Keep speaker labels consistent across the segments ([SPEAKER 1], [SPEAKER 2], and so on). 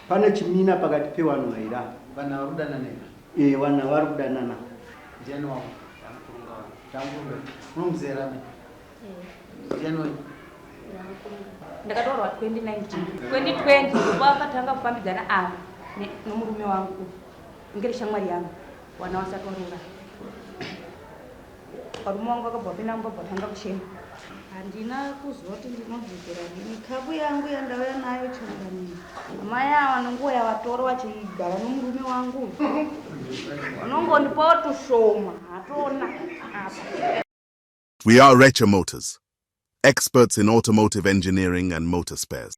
[SPEAKER 1] Pane chimina pakati pevanhu vaira.
[SPEAKER 2] Vanhu vari kudanana here?
[SPEAKER 1] Eh, vanhu vari kudanana.
[SPEAKER 2] Ndiani wako? Tanguruve. Unomuzera me? Ndiani wenyu?
[SPEAKER 3] Ndakatorwa 2019. 2020 wakatanga kufambidzana ava nomurume wangu. Ingeri shamwari yangu. Wana wasati waroora. Varume wangu vakabva vapinda mumba vatanga kuchema.
[SPEAKER 4] Handina kuziva kuti ndinodzokera rini. Kapu yangu yandauya nayo changamire. Amai ava nenguva yavatora vachigara nomurume wangu. Vanongondipawo tushoma hatona apa.
[SPEAKER 5] We are Recha Motors, experts in automotive engineering and motor spares.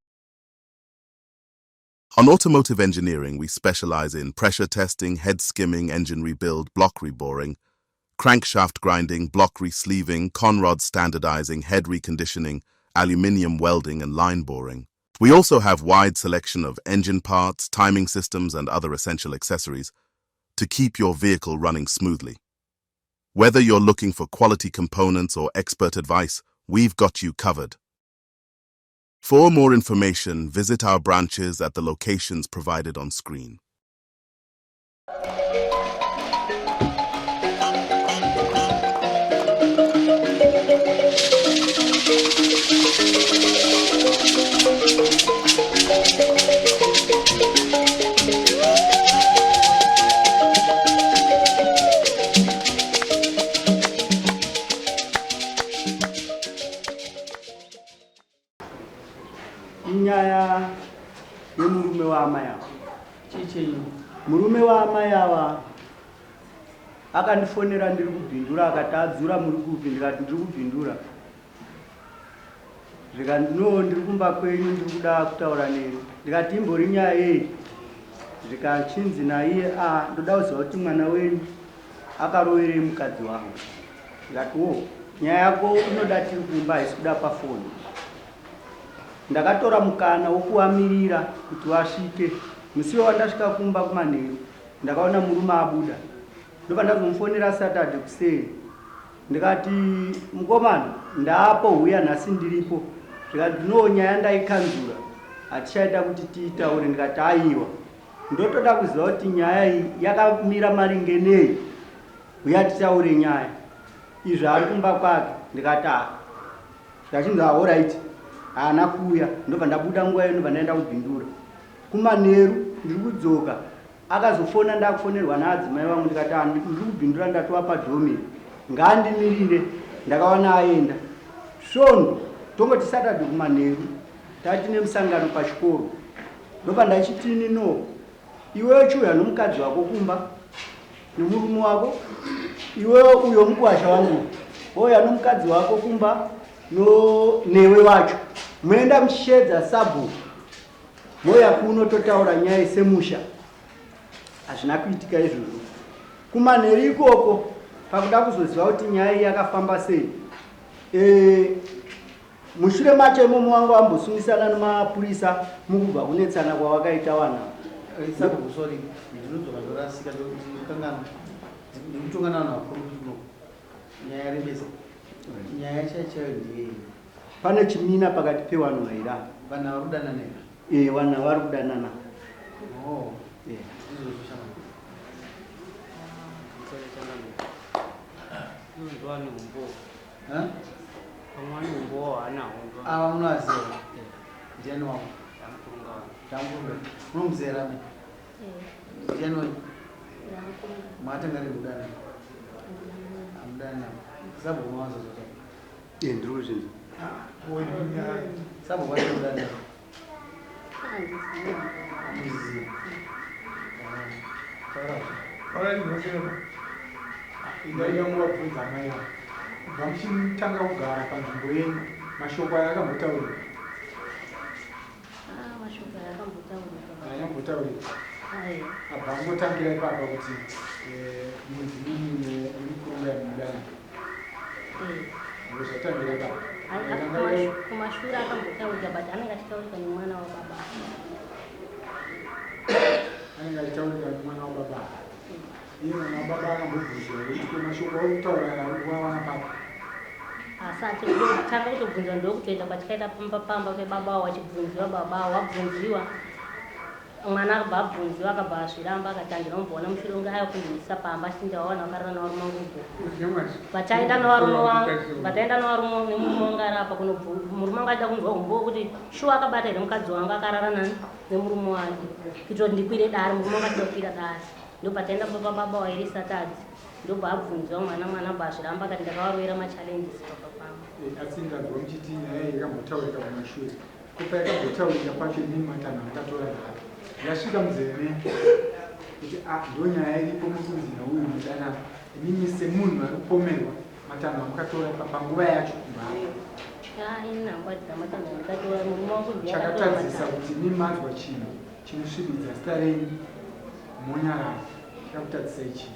[SPEAKER 5] On automotive engineering, we specialize in pressure testing, head skimming, engine rebuild, block reboring, crankshaft grinding, block resleeving, conrod standardizing, head reconditioning, aluminium welding, and line boring. We also have wide selection of engine parts, timing systems, and other essential accessories to keep your vehicle running smoothly. Whether you're looking for quality components or expert advice, we've got you covered. For more information, visit our branches at the locations provided on screen.
[SPEAKER 1] Inyaya yemurume waamai ava.
[SPEAKER 2] Chii chenyu?
[SPEAKER 1] Murume waamai ava akandifonera ndiri kubhindura akati adzura muri kupi ndikati ndiri kubhindura zvikanzi no ndiri kumba kwenyu ndiri kuda kutaura neni ndikati imbori nyaya yei zvikachinzi naiye a ndoda kuziva kuti mwana wenyu akaroverei mukadzi wangu ndikati wo nyaya yako inoda tiri kumba haisi kuda pafoni ndakatora mukana wokuvamirira kuti vasvike musiwe wandasvika kumba kumanheru ndakaona murume abuda ndobva ndazomufonera saturday kuseni Ndikati mukomana ndaapo huya nhasi ndiripo zvikanzi no nyaya ndaikanzura hatichaita kuti tiitaure ndikati aiwa ndotoda kuziva kuti nyaya iyi yakamira maringe nei huya titaure nyaya izvo ari kumba kwake ndikati ah ndachinzi ahoraiti haana kuuya ndobva ndabuda nguva iyo ndobva ndaenda kubhindura kumanheru ndiri kudzoka Akazofona ndakufonerwa naadzimai vangu ndikati ah, ndiri kubhindura ndatova padomi ngaandimirire ndakawana aenda svondo tongoti saturday kumanheru tatine musangano pachikoro ndopa ndachitini no iwewe chiuya nomukadzi wako kumba nomurume wako iwewe uyo mukuwasha wangu wouya nomukadzi wako kumba no newe wacho moenda muchishedza sabhuku Mouya kuno totaura nyaya semusha. Hazvina kuitika izvozvo. Kumanheru ikoko pakuda kuzoziva kuti nyaya iyi yakafamba sei. E, mushure macho imomo wanga wambosungisana nemapurisa mukubva kunetsana kwawakaita wana.
[SPEAKER 2] Sabhuku sorry, ndinodzoka ndorasika ndokangana. Ndikutongana vanhu vakuru kuno. Nyaya yarebesa. Nyaya chaiyo chaiyo ndiyei.
[SPEAKER 1] Pane chimina pakati pevanhu vaira.
[SPEAKER 2] Vanhu vari kudanana here?
[SPEAKER 1] Eh, vanhu vari kudanana.
[SPEAKER 2] Oh.
[SPEAKER 1] Eh.
[SPEAKER 2] Ndizvozvo shamwari. Ava munovaziva? Ndiani wako? Tanguruve. Unomuzera me? Ndiani wenyu? Matanga rekudana. Amudana. Sabhuku mawazozotaura.
[SPEAKER 1] Eh, ndiri kuzvinzwa.
[SPEAKER 2] Sabhuku vacho kudana. Amuzivi. Taura.
[SPEAKER 6] Ndaida kuvabvunza amai ava kubva muchitanga kugara panzvimbo yenyu mashoko aya akambotaurika
[SPEAKER 7] Ah, mashoko aya akambotaurika.
[SPEAKER 6] Anyambotaurika. Abva angotangira ipapa kuti eh, munzi mimi nemukurumbira mudana.
[SPEAKER 7] Eh.
[SPEAKER 6] Zvatangira ipapa.
[SPEAKER 7] Kumashure akambotaurika but anenge achitaurika nemwana wababa.
[SPEAKER 6] Anenge achitaurika nemwana wababa. Iye mwana wababa akambobvunzwa here kuti ko mashoko auri kutaura aya uri kuawana papi?
[SPEAKER 7] Asi achitanga kutobvunzwa ndokutoenda kwatikaita pamba pamba pebaba wachibvunziwa baba wabvunziwa. Mwana akabva abvunziwa akabva azviramba akati handina kumboona mushure kunge aya kundimisa pamba achiti ndawawana wakarara nevarume vangu ubvo. Pataenda nevarume vangu pataenda nevarume nemurume wangu ari apa kunobvu murume wangu achida kunzwa humbowo kuti shuwa akabata here mukadzi wangu akarara nani nemurume wake kuitira kuti ndikwire dare murume wangu achida kukwira dare ndopataenda pamba baba wairi satadzi ndobva abvunziwa mwana mwana abva azviramba akati ndakavarovera machallenges pamba pangu.
[SPEAKER 6] Asi ndanzwa muchiti nyaya iyi yakambotaurika kumashure. Ko payakambotaurika pacho imimi matanho amakatora naapi? Yasvika munzeve menyu kuti ah ndonyaya iripo muri kunzi neuyu mudanana. Imimi semunhu ari kupomerwa matanho amukatora panguva yacho ndaapi?
[SPEAKER 7] Ah, ini hangu handina matanho andikatora murume wangu ndiye akatora
[SPEAKER 6] Chakatadzisa
[SPEAKER 7] matanho.
[SPEAKER 6] kuti imimi manzwa chinhu chinosvibidza zita renyu monyarara chakakutadzisai chii?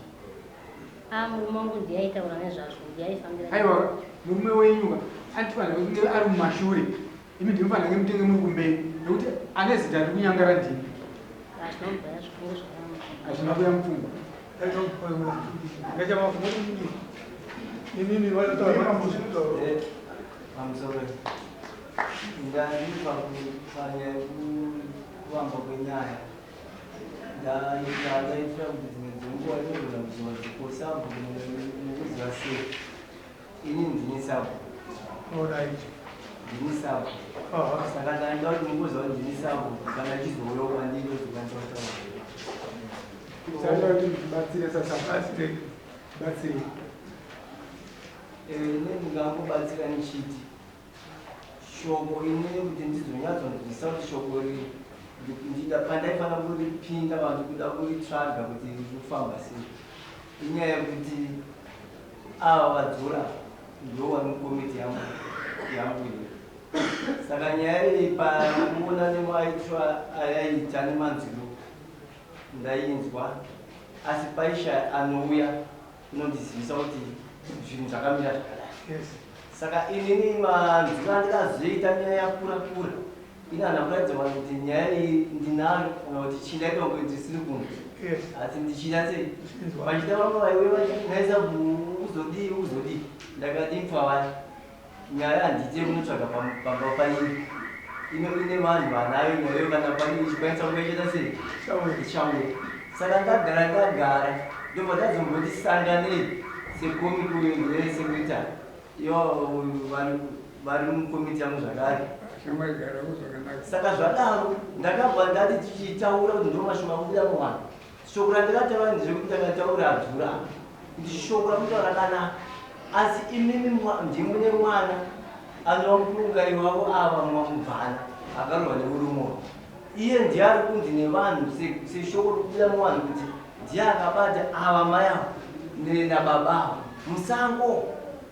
[SPEAKER 7] Ah, murume wangu ndiye aitaura nezvazvo, ndiye aifambira.
[SPEAKER 6] Aiwa, murume wenyu ka anofanira kunge ari mumashure, imi ndinofanira kunge mutenge muri kumberi, nekuti ane zita riri kunyangara ndimi.
[SPEAKER 7] Hazvina kubvaya zvifungo zvakanaka.
[SPEAKER 6] Hazvina kuya mupfungwa.
[SPEAKER 8] Pamusoro ndandiri panyaya yekuvamba kwenyaya Ndaitira kuti dzimwe dzenguva inogona kuzova ko sabhuku mukuziva sei ini ndini sabhuku ndini sabhuku saka ndaida kuti mukuziva kuti ndini sabhuku kana chizouya kwandiri ndozokwanisa kutaura.
[SPEAKER 6] Saka kuti ndibatsire sasa batsire.
[SPEAKER 8] Ini ndingangobatsira ndichiti Shoko ini kuti ndizonyatsonzwisisa kuti shoko iri ndida pandaifanira kuripinda vanhu kuda kuritsvaga kuti riri kufamba sei inyaya yekuti ava vadzora ndo vari mukomiti yangu yangu iyi saka nyaya iyi pamuona nemaitiro ayaita nemanzwiro ndainzwa asi paishaya anouya unondizivisa kuti zvinhu zvakamira zvakadai saka inini manzwiro andikazoita nyaya yakura kura ini handina kuratidza vanhu kuti nyaya iyi ndinayo kana kuti chii ndaita kunge ndisiri kunzwa asi ndichida sei vachida vamwe vaiwe vachinaisa uzodii uzodii ndakati mpfavai Nyaya handiite yekunotsvaga pamba paini ino ine vanhu vanayo nyayo kana paini ichikwanisa kuva ichaita sei ichauya saka ndagara ndagara ndobva tazomboti sanganei sekomiti uyo ndiye sekretary iyo vari mukomiti yangu zvakare saka zvadaro ndakabva ndati tichitaura kuti ndo mashoko akubuda muvanhu Shoko randakataura nderekuti ndakataura adzura kuti shoko rakutaura rakanaka asi imimi ndimune mwana anova mukurungai wavo ava mwamubvana akarohwa nemurume uyu iye ndiye ari kunzi nevanhu seshoko rikubuda muvanhu kuti ndiye akabata ava mai avo nababa avo musango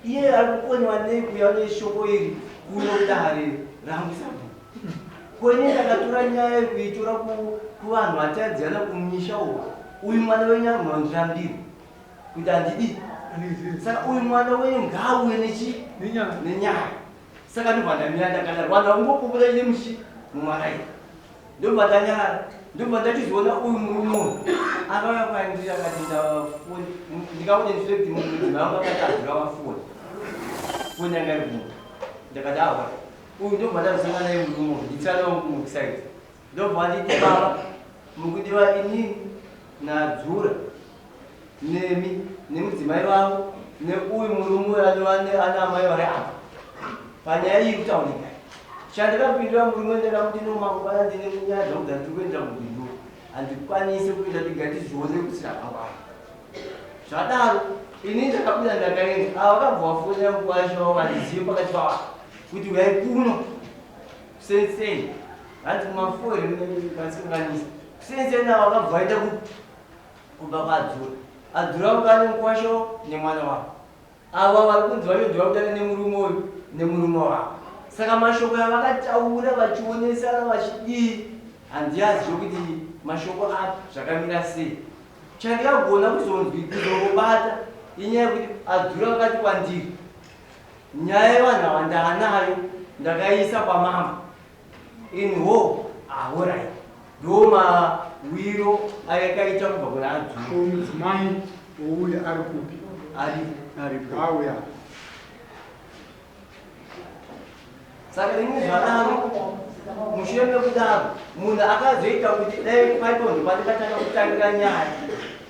[SPEAKER 8] iye ari kukoniwa nei kuuya neshoko iri kuno kudare rangu sabhuku Ko ini ndakatora nyaya yekuitora kuvanhu vataidzana kumisha uko. Uyu mwana wenyu ari kunondirambira kuti handidi. Saka uyu mwana wenyu ngaauye nechi nenyaya. Saka ndobva ndamira ndakadaro. Vanhu vakungopopota chine muchi mumaraini. Ndobva ndanyarara. Ndobva ndachizoona uyu murume uyu akauya kwandiri akati ndafoni ndikaona in fact mudzimai wangu akati adhura wafoni. Foni yanga iri kumba. Ndakati awa. Uyu ndobva ndazosangana naye murume uyu nditsana wangu mukuside ndobva anditi baba mukudiwa inini nadzura nemi nemudzimai vavo neuyu murume uyu anova ana amai vari apa panyaya iyi kutaurika chandakapindura murume ndakamuti no mangwana ndine nyaya dzangu dzandiri kuenda kubindu handikwanise kuita ndiga tizoone kusira mangwana Zvadaro ini ndakabuda ndakaenda, ava vakabva vafonera mukwasha wavo handizive pakati pavavo kuti uyai kuno kuseni hanzi kumafo here vandikanganisa kuseni ava vakabva vaenda kumba kwaAdzura. Adzura vanga vane mukwasha wavo nemwana wavo. Ava vari kunzi vacho ndivakutana nemurume uyu nemurume wavo. Saka mashoko avakataura vachionesana vachidii handiazive kuti mashoko api zvakamira sei. Chandikagona kuzonzwi kuzongobata inyaya yekuti Adzura vakati kwandiri nyaya yevanhu ava ndaanayo ndakaiisa kwamambo in ho ahorai ndo mawiro ayakaita kubva kuna Adzura.
[SPEAKER 6] Ko mudzimai wouya ari kupi?
[SPEAKER 8] Aripo.
[SPEAKER 6] Aripo. Auya.
[SPEAKER 8] Saka ini zvadaro Mushure mekudaro munhu akazoita kuti dai paipo ndopandikatanga kutangira nyaya.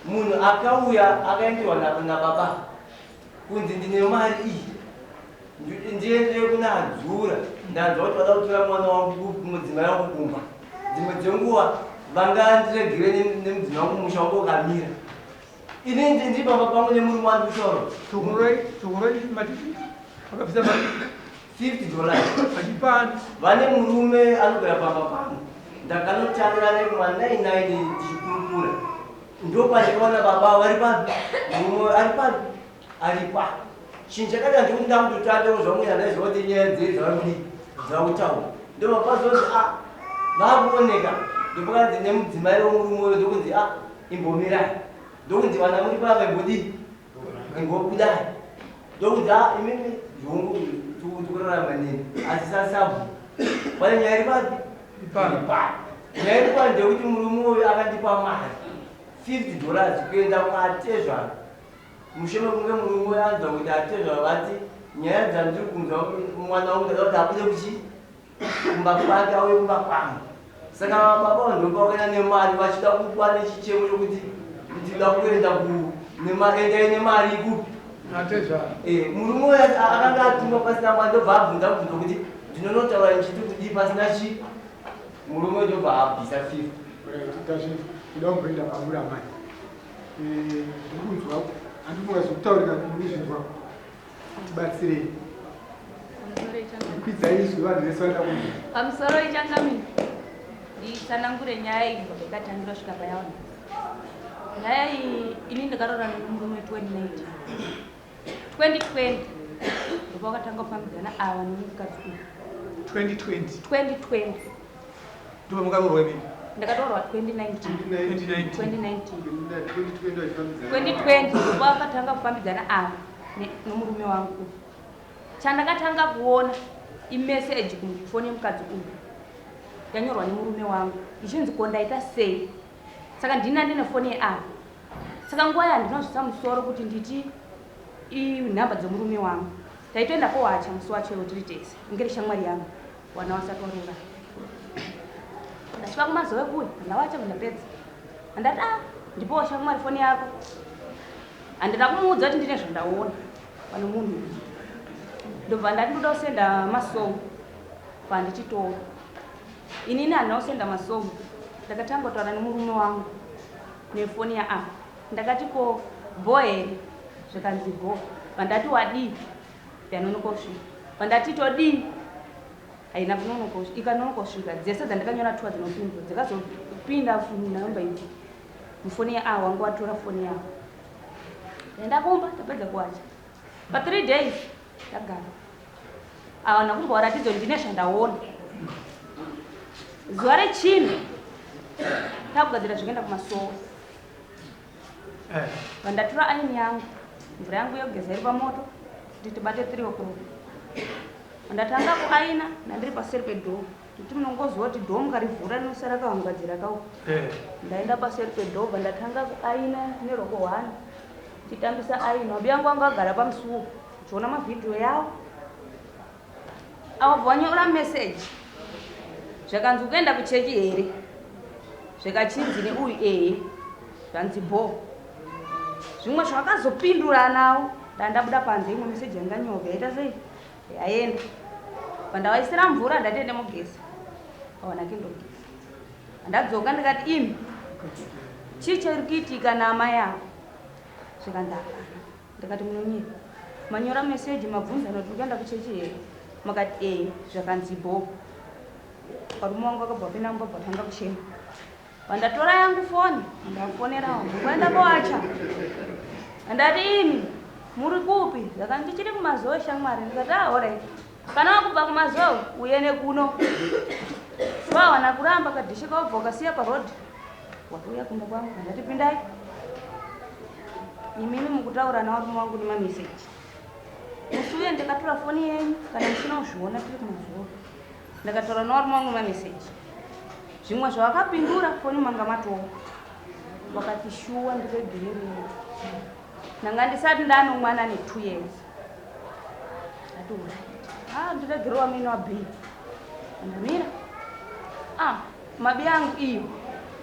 [SPEAKER 8] Munhu akauya akaenderwa nababa kunzi ndine mari iyi ndiendere kuna adzura ndanzwa kuti vada kutora mwana wangu mudzimai wangu kumba dzimwe dzenguva vangandiregere nemudzimai wangu musha wangu ukamira ini ndiri pamba pangu nemurume wandi kutaura
[SPEAKER 6] Vakabvisa mari
[SPEAKER 8] 50 dollars
[SPEAKER 6] vachipani.
[SPEAKER 8] Vane murume anogara pamba pangu ndakanotangira nekuma 99 tichikurukura ndopandikaona baba vari papi murume ari papi ari pa chinhu chakada ndikuti ndakutotandawo zvangu ndaiziva kuti nyaya dzei dzavakudii dzavakutaura ndobva a vakuoneka ndopakanzi nemudzimai wemurume uyo ndokunzi a imbomirai ndokunzi vana muri papa imbodii imbobudai ndokunzi a imimi zvongu tikurarama nini asi sasabhu pane nyaya iri papi
[SPEAKER 6] Ipano.
[SPEAKER 8] Nyaya iri pano ndeyekuti murume uyu akandipa mari 50 dollars kuenda kwaatezvara mushure mekunge murume uyu anzwa kuti atezvara vati nyaya dzandiri kunzwa mwana wangu ndada kuti abude kuchi kumba kwake auye kumba kwangu saka baba vanhu vakaenda nemari vachida kupa nechichemo chokuti ndida kuenda endai nemari ikupi
[SPEAKER 6] Atezvara.
[SPEAKER 8] Eh, murume uyu akanga atumwa pasina mari ndobva abvunza mubvunzo kuti ndinonotaura ndichiti kudii pasina chi murume ndobva abvisa 50
[SPEAKER 6] Right, tazvinzwa. Kuda kumboenda pamuri amai. Eh, ndiri kunzwa handifunga zvekutaurika ndizvinzwa. Tibatsirei. Kwidzai izwi vanhu vese vanoda kunzwa.
[SPEAKER 3] Pamusoro ichangamini nditsanangure nyaya iyi kubva pekatangira kusvika payaona. Nyaya iyi ini ndakaroora nemurume 2019 2020 ndopakatanga kufambidzana ava nemukadzi uyu.
[SPEAKER 6] 2020.
[SPEAKER 3] 2020.
[SPEAKER 9] Ndobva makaroorwa imimi?
[SPEAKER 3] Ndakatoorwa 2019.
[SPEAKER 9] 2019.
[SPEAKER 3] 2019.
[SPEAKER 6] 2020 vachifambidzana.
[SPEAKER 3] 2020 ndopakatanga kufambidzana ava nomurume wangu uyu. Chandakatanga kuona imeseji kumufoni yemukadzi uyu yanyorwa nemurume wangu ichinzi ko ndaita sei. Saka ndina ndine foni yeava, saka nguva yandinozvisa musoro kuti nditi inhamba dzemurume wangu. Taitoenda kowacha musi wacho iwo tiri tese, ingeri shamwari yangu wana wasati waroora. Ndasvika kumazowe kuya, ndawacha ndapedza, andati a ndipowo shamwari foni yako. Handina kumuudza kuti ndine zvandaona pane munhu uyu. Ndobva ndati ndoda kusenda masongo pandichitora. Inini handina kusenda masongo, ndakatanga kutaura nemurume wangu nefoni yaa. Ndakati ko bho here, zvikanzi bho. Vandati wadii, yanonoka kusvika. Vandati todii, haina kunonoka ikanonoka kusvika. Dzese dzandakanyora tuwa dzinopindwa dzakazopinda namba idzi mufoni yaa. Wangu watora foni yavo, ndaenda kumba, tapedza kuwacha pa 3 days ndagara awana kumbowaratidzo ndine zvandaona. Zuva rechina takugadzira zvekuenda kumasowe, vandatora aini yangu, mvura yangu yogeza iri pamoto kuti tibate 3 o'clock. Ndatanga kuaina ndandiri paseri pedoor, kuti munongoziva kuti door mukarivhura rinosara kahungadzira kau. Ndaenda paseri pedoor, ndatanga kuaina neroko 1 chitambisa aini. Mabi yangu anga agara pamusuwo uchiona mavhidhiyo yavo. Awabva wanyora meseji zvakanzi ukuenda kuchechi here, zvikachinzi neuyu ehe, zvanzi bho. Zvimwe zvakazopinduranawo ndandabuda panze, imwe meseji yanga nyoka yaita sei yaenda. Pandavaisira mvura ndatiende mugeza, awana kindogeza. Ndadzoka ndikati imi chii chiri kuitika naamai avo, zvikanzi hapana. Ndikati munonyeka, manyora meseji mabvunzana kuti ukuenda kuchechi here, makati ee, zvakanzi bho. Varume vangu vakabva vapinda mumba vatanga kuchema. Vandatora yangu foni ndafonerawo ndikuenda kowacha. Ndati imi muri kupi, zvakanzi ndichiri kumazowe shamwari. Ndikati ah, alright, kana wakubva kumazowe uyene kuno. Wawana kuramba kadhishi kaubva ukasiya parodhi wakuuya kumba kwangu. Ndati pindai imimi mukutaura navarume vangu nemameseji. Musi uye ndikatora foni yenyu, kana musina kuzviona, tiri kumazuva ndakataura navarume vangu nemameseji. Zvimwe zvavakapindura foni manga matoo. Vakati shuwa ndiregererei, ndanga ndisati ndano mwana ne2 years. Ati alright, ah, ndiregerewa mino wabhii. Ndamira.
[SPEAKER 4] Ah, mabi angu iyo.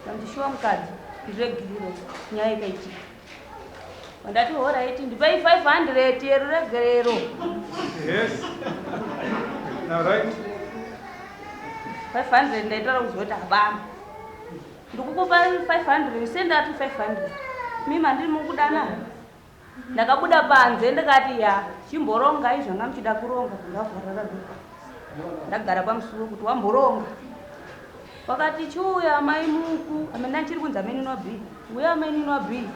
[SPEAKER 4] Ndandishuwa mukadzi ndiregerere nyaya ikaitika. Ndati horaiti ndipei 500 yeruregerero.
[SPEAKER 6] Yes. Now right.
[SPEAKER 4] 500 ndaitaura kuziva kuti habana. Ndikukupa 500 sendati 500. Mimi handiri mukudana. Ndakabuda panze ndikati ya chimboronga izvo nga muchida kuronga ndavharara duka. Ndagara pamusuwo kuti wamboronga. Wakati chiuya mai muku, amene achiri kunzi amene inwa B. Uya amene inwa B.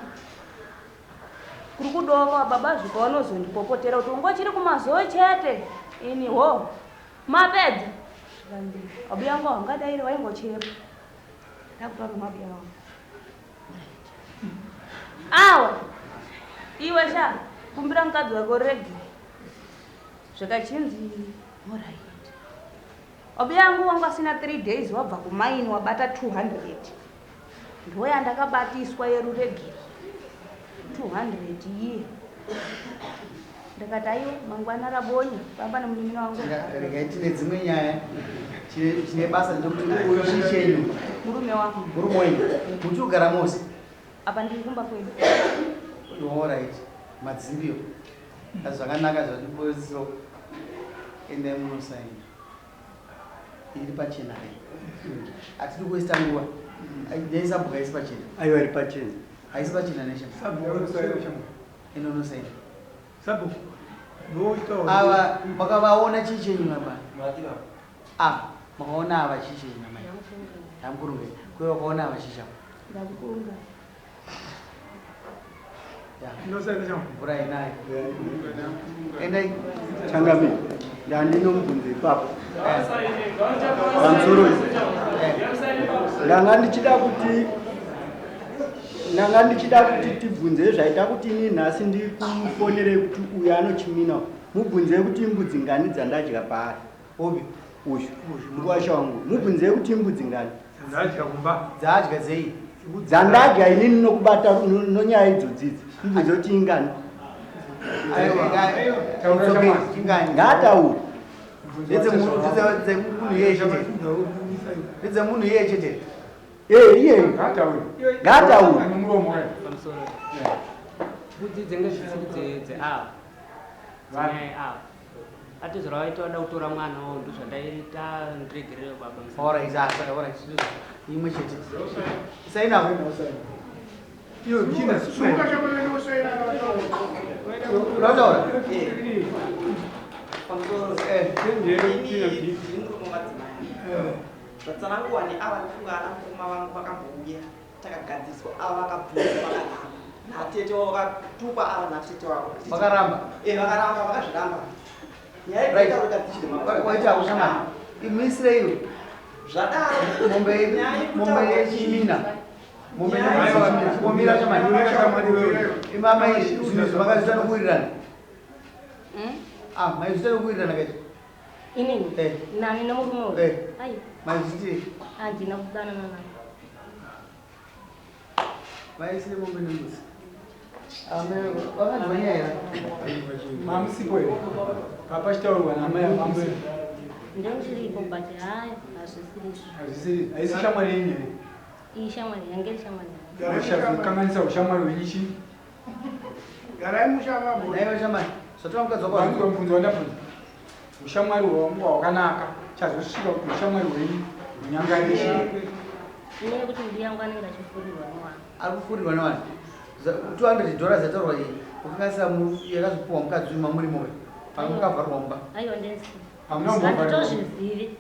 [SPEAKER 4] Kuri kudoka baba zvika vanozondipopotera kuti ungochiri kumazoe chete. Ini ho. Mapedza. Zvikanzi abuya wangu hangadairi waingochema. Ndakutaura mabuya wangu. Awa. Iwe sha kumbira mukadzi wako rege. Zvikachinzi alright. Abuya wangu wanga asina 3 days wabva kumaini wabata 200. Ndoya ndakabatiswa yeruregero. 200 iye. Ndakati aiwa mangwana rabonya baba nemunin'ina wangu.
[SPEAKER 2] Regai tine dzimwe nyaya chine basa ndechekuti uyu chii chenyu?
[SPEAKER 4] Murume wangu.
[SPEAKER 2] Murume wenyu. Muchiri kugara mose?
[SPEAKER 4] Apa ndiri kumba kwedu.
[SPEAKER 2] Alright. Madzimbiyo. Asi zvakanaka zvatiboziso endai munosaina. Iri pachena hai. Hatidi kuwaster nguva. Dai sabhuku haisi pachena.
[SPEAKER 1] Aiwa iri pachena.
[SPEAKER 2] Haisi pachena nesha.
[SPEAKER 6] Sabhuku unosaina shamwari.
[SPEAKER 2] Enda unosaina.
[SPEAKER 6] Sabhuku. Ndoitawo.
[SPEAKER 2] Ava makavaona chii chenyu apa?
[SPEAKER 8] Mati baba.
[SPEAKER 2] Ah, makaona ava chii chenyu amai? Ndamukurunga. Kuyo wakaona ava chii chako?
[SPEAKER 4] Ndamukurunga.
[SPEAKER 6] Unosaina shamwari.
[SPEAKER 2] Mvura inayo. Endai.
[SPEAKER 1] Changamire, ndandinomubvunzo ipapo. Pamusoro ndanga ndichida kuti ndanga ndichida kuti tibvunze zvaita kuti ini nhasi ndikufonerei kuti uyu anochimina mubvunzei kuti imbudzi ngani dzandadya paari
[SPEAKER 2] Upi?
[SPEAKER 1] uyu mukwasha wangu mubvunzei kuti imbudzi ngani
[SPEAKER 6] Dzadya kumba.
[SPEAKER 2] Dzadya dzei?
[SPEAKER 1] Dzandadya inini nokubata nonyaya idzodzidzi mubvunze kuti ingani.
[SPEAKER 2] Ingani?
[SPEAKER 1] Ngaataure.
[SPEAKER 2] Ndedzemunhu iye chete. Ndedzemunhu iye chete.
[SPEAKER 1] Eh, iye.
[SPEAKER 6] Ngaataure.
[SPEAKER 1] Ngaataure.
[SPEAKER 6] Nemuromo wayo.
[SPEAKER 10] Pamusoro. Mbudzi dzenge dzisiri dzeava. Dzenyaya ava. Atizora vaita vada kutora mwana wavo ndozvandaita ndiregerere baba.
[SPEAKER 2] Alright, ah, saka alright. Imwe chete. Saina.
[SPEAKER 6] Iyo china.
[SPEAKER 2] Unotaura?
[SPEAKER 11] Pamusoro.
[SPEAKER 6] Eh.
[SPEAKER 11] Ini murume wamadzimai. Zvatsananguwa neava ndifunga ana mukoma vangu vakambouya takagadziswa ava vakabvunza vakaramba. Natete wavo vakatukwa ava natete wavo.
[SPEAKER 2] Vakaramba?
[SPEAKER 11] Eh, vakaramba vakazviramba. Nyaya
[SPEAKER 2] Right.
[SPEAKER 11] itaurika dzichiri
[SPEAKER 2] Waita ushamani. Imisire iyo.
[SPEAKER 11] Zvadaro.
[SPEAKER 2] Mombe mombe yechimina. Mombe yechimina. Komira shamani. Imama zvinhu zvakazvita nokuwirirana. Ah, maizvita nokuwirirana kacho.
[SPEAKER 7] Inini?
[SPEAKER 2] Eh.
[SPEAKER 7] Nani nemurume uyu?
[SPEAKER 2] Eh.
[SPEAKER 7] Ai,
[SPEAKER 2] Maizviti
[SPEAKER 7] handina kudanana naye.
[SPEAKER 2] maisire mombe nembudzi. Ame vakanzwa nyaya here?
[SPEAKER 6] Mamusipo here? Papa chitaurwa namai mamusipo.
[SPEAKER 7] Ndechiripo but hayi hazvisirizvo.
[SPEAKER 6] Hazvisiri, haisi shamwari yenyu here?
[SPEAKER 7] Iyi shamwari yange iri shamwari yangu.
[SPEAKER 6] Kukanganisa ushamwari hwenyu chii?
[SPEAKER 12] Garai musha mambo.
[SPEAKER 2] Naiwe shamwari. Zvatora mukadzi wako.
[SPEAKER 6] Vanzwa mubvunzo wandabvunza. Ushamwari hwangu hwakanaka. Chazosvika kuti ushamwari hwenyu hunyangarire chii?
[SPEAKER 7] Inyaya yekuti mudi yangu anenge achifurirwa newanhu.
[SPEAKER 2] Ari kufurirwa nevanhu. 200 dollars yataurwa iyi. Ukanganisa yakazopuwa mukadzi uyu mamuri moyo. Pamwe mukavharwa mumba.
[SPEAKER 7] Aiwa ndesi.
[SPEAKER 6] Hamuna kumbovharirwa.
[SPEAKER 7] Handitozvizivi.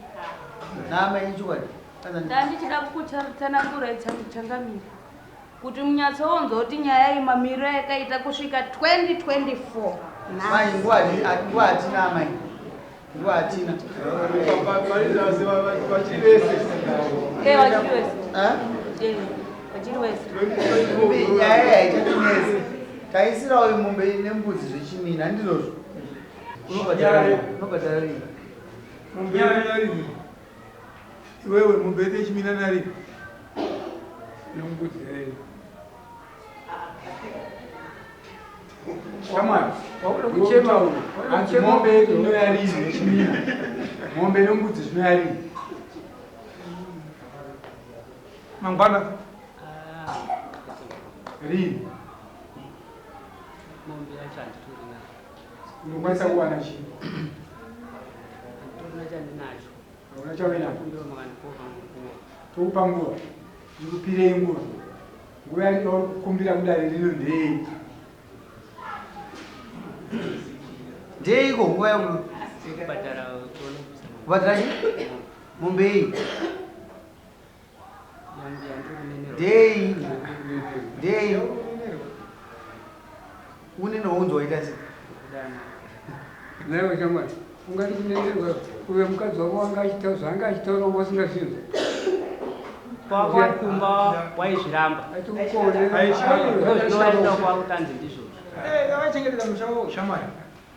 [SPEAKER 2] Naamai ichokwadi.
[SPEAKER 4] Ndandichida kukutsanangura changamire kuti munyatsoonzwa kuti nyaya iyi mamiriro yakaita kusvika 2024
[SPEAKER 2] Mai nguva nguva hatina amai. Nguva hatina.
[SPEAKER 6] Vachiri vese.
[SPEAKER 4] Eh, vachiri vese.
[SPEAKER 2] Eh?
[SPEAKER 4] Eh, vachiri vese.
[SPEAKER 2] Mombe nyaya haichatinetsi. Taisirawo mombe nembudzi zvechimina handizvozvo. Unobhadhara unobhadhara rini?
[SPEAKER 6] Mombe narini? Iwewe mombe yedu yechimina narini? Nembudzi yarini? Shamwari,
[SPEAKER 9] Kuchema uyu.
[SPEAKER 6] hanzi mombe yedu inoyarini yechimina. Mombe nembudzi zvinoyarini.
[SPEAKER 9] Mangwana.
[SPEAKER 10] Ah,
[SPEAKER 6] Rini?
[SPEAKER 10] Mombe yacho handitorina.
[SPEAKER 6] Unokwanisa kuwana chii?
[SPEAKER 10] Handitorina chandinacho.
[SPEAKER 6] Hauna chauinacho?
[SPEAKER 10] Kumbira makandipa nguva.
[SPEAKER 6] Tokupa nguva. Ndikupirei nguva. Nguva yauri kukumbira kudare rino ndeyei?
[SPEAKER 2] Ndeiko nguva yakuno?
[SPEAKER 10] Kubhadhara tione kubvisa mombe.
[SPEAKER 2] Kubhadhara chii? Mombe iyi. Ndei. Ndei. Une nounzi waita sei?
[SPEAKER 9] Naiwe shamwari, ungati kunenerwa kuve mukadzi wako wanga achitaura zvaanga achitaura wanga usingazvinzwa.
[SPEAKER 10] Kwako vari kumba waizviramba. Ndozvinovaita kwakutanzi ndizvozvo.
[SPEAKER 9] Vakachengetedza musha wavo.
[SPEAKER 6] Shamwari.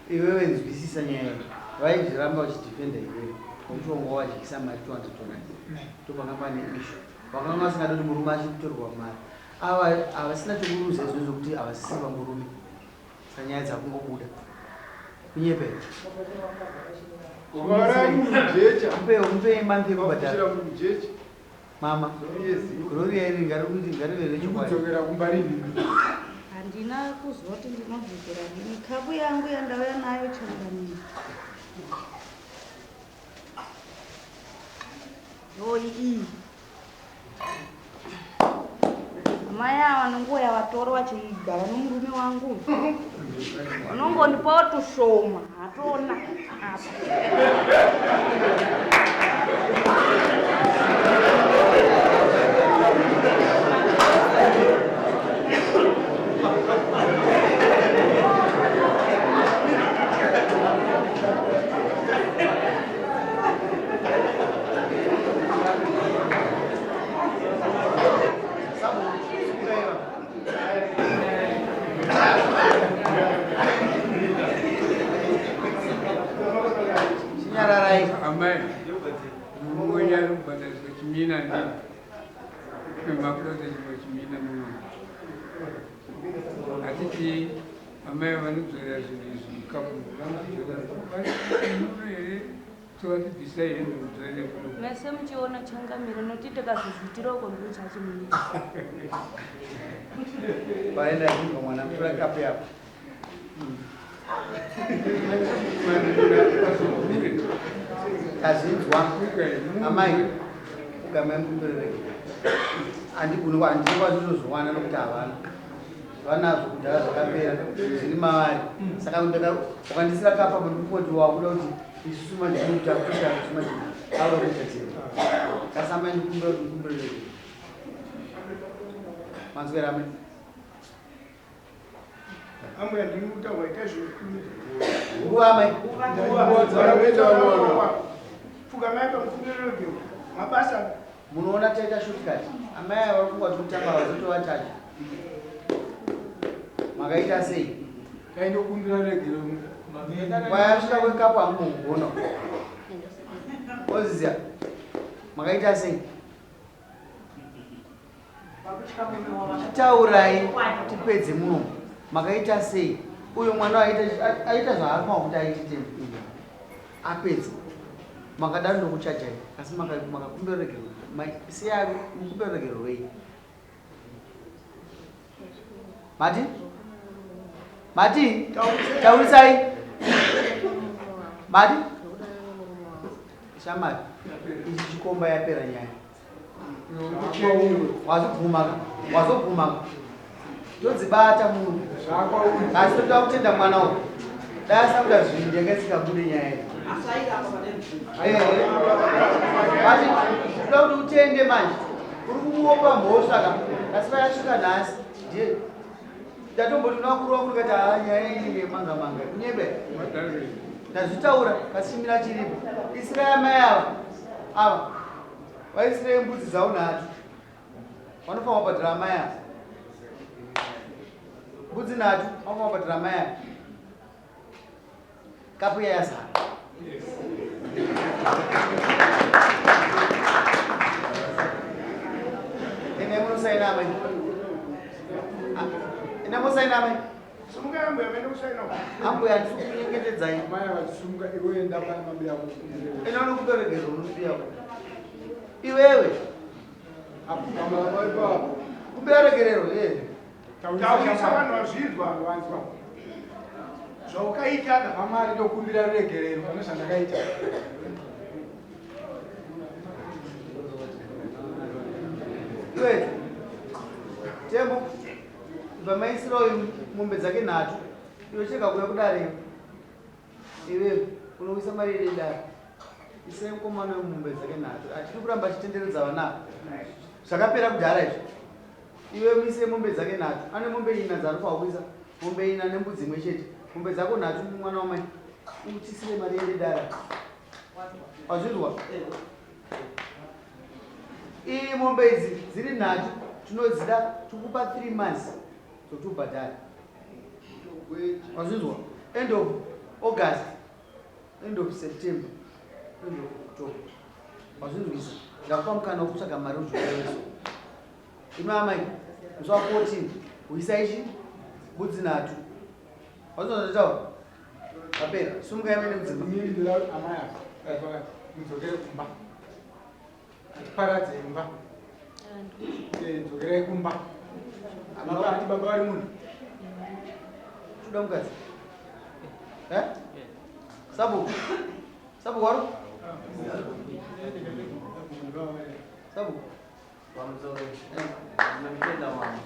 [SPEAKER 2] Iwewe nzwisisa nyaya iyi. Vaizviramba vachidefenda iwewe. Nokuti wanga wadyisa mari 200 rand. Ndopanga pane issue. Vakanga vasingadi kuti murume achitorwa mari. Ava havasina chekuruza izvozvo kuti havasisi vamurume. Saka nyaya dzakungobuda. Kunyepera. Mupei mupei month yekubhadhara. Mama. Gloria iri ngarikuti ngarive rechokwadi.
[SPEAKER 6] Kudzokera kumba rini?
[SPEAKER 4] Handina kuziva kuti ndinodzokera rini. Kapu yangu yandauya nayo changamire. Yoyi iyi. Mai ava nenguva yavatora vachigara nomurume wangu unongondipawo tushoma hatona apa.
[SPEAKER 2] Chinyararai.
[SPEAKER 9] Amai, murume wenyu ari kubhadhariswa chimina ndini. Makuda kuita chimwe chimina muno. Hatiti amai vanodzorera zvinhu izvi mukapu vanodzorera muno here tovati bvisai hembe mudzorere kuno.
[SPEAKER 4] Mese muchiona changamire nokuti tikazozviitira uko ndochachimunisa.
[SPEAKER 2] Paenda zvinhu mwana tora kapu yako. Tazvinzwa amai ugamai mukumberereke handigoni handina kwazvinozowana nokuti havana vanazvo kudhara zvakapera zviri mavari saka ukandisira kapa ndikungoti wakuda kuti isusu manje tinokuta kusha kuti manje ava kuita sei kasi amai ndikumbira kuti mukumberereke manzwera amai
[SPEAKER 12] Ambuya ndini kutaura ita zvikuru.
[SPEAKER 2] Nguva amai.
[SPEAKER 12] Pfugamai pamukumbiro mabasa.
[SPEAKER 2] Munoona taita shortcut. Amai ava vari kungoti kutamba vazotovachaja. Makaita sei?
[SPEAKER 6] Taindokumbira regero.
[SPEAKER 2] Kwayasvika kwekapu hamugona. Oziziya. Makaita sei? Taurai tipedze muno. Makaita sei? Uyo mwana aita aita zvaakawa kuti aite apedze. Makadaro ndokuchajai asi makakumbira regero. Siya mukumbira regero rei? Mati? Mati? Taurisai. Mati? Shamari. Ichi chikomba yapera nyaya. Wazobvuma ka? Wazobvuma ka? Todzibata munhu. Asi toda kutenda mwana uyu. Dai asabuda zvinhu yanga isingabude nyaya iyi. Mati toda kuti utende manje. Uri kumuopa mhosva ka? Asi vayasvika nhasi. Ndiye ndatomboti unovakurova kuri kati haa nyaya iyi yemanga manga. Kunyebe. Ndazvitaura kasi chimira chiripo. Isirai amai ava. Ava. Vaisirei mbudzi dzavo nhatu. Vanofanira kubhadhara amai ava. Mbudzi nhatu vanofanira kubhadhara amai ava. Kapu yazara. Ine munosaina amai. Ine munosaina amai.
[SPEAKER 12] Simukai ambuya maende kusaina.
[SPEAKER 2] Ambuya handisi kukunyengetedzai.
[SPEAKER 6] Amai vachisimuka iwe enda pana mabiya ako.
[SPEAKER 2] Ine unokuperegerwa unobiya ako. Iwewe. Kumbira regerero eh.
[SPEAKER 12] Taurisa vanhu vazvinzwa.
[SPEAKER 6] Vanzwa.
[SPEAKER 12] Zvaukaita ka.
[SPEAKER 6] Amari ndokumbira ruregerero pane zvandakaita.
[SPEAKER 2] Iwe. Tembo. Ibva maisira uyu mombe dzake nhatu. Iwe chega kuuya kudare. Iwe unoisa mari iri dare. Isai mukomana wemombe dzake nhatu. Hatidi kuramba achitenderedza vana ava. Zvakapera kudhara izvi. Iwe muise mombe dzake nhatu. Ane mombe ina dzaari kuhawisa. Mombe ina nembudzi imwe chete. Mombe dzako nhatu mwana wamai. Utisire mari iri dare. Wazvinzwa? Iyi mombe idzi dziri nhatu tinodzida tokupa 3 months dzokuti ubhadhare. Wazvinzwa? End of August, end of September, end of October. Wazvinzwisa? Ndakupa mukana wekutsvaga mari uzvioeso. Imi amai, musi wa 14 huisai chi mbudzi nhatu. Wazvinzwa zvandataura? Apera, sumukai muende kudzimba.
[SPEAKER 6] Inini ndoda amai ava mudzokere kumba. Atiparadze imba. Eh, dzokerai kumba. Baba ati baba vari munhu.
[SPEAKER 2] Toda mukadzi. Eh? Sabu. Sabu waro? Sabu.
[SPEAKER 8] Pamusoro. Ndinotenda mama.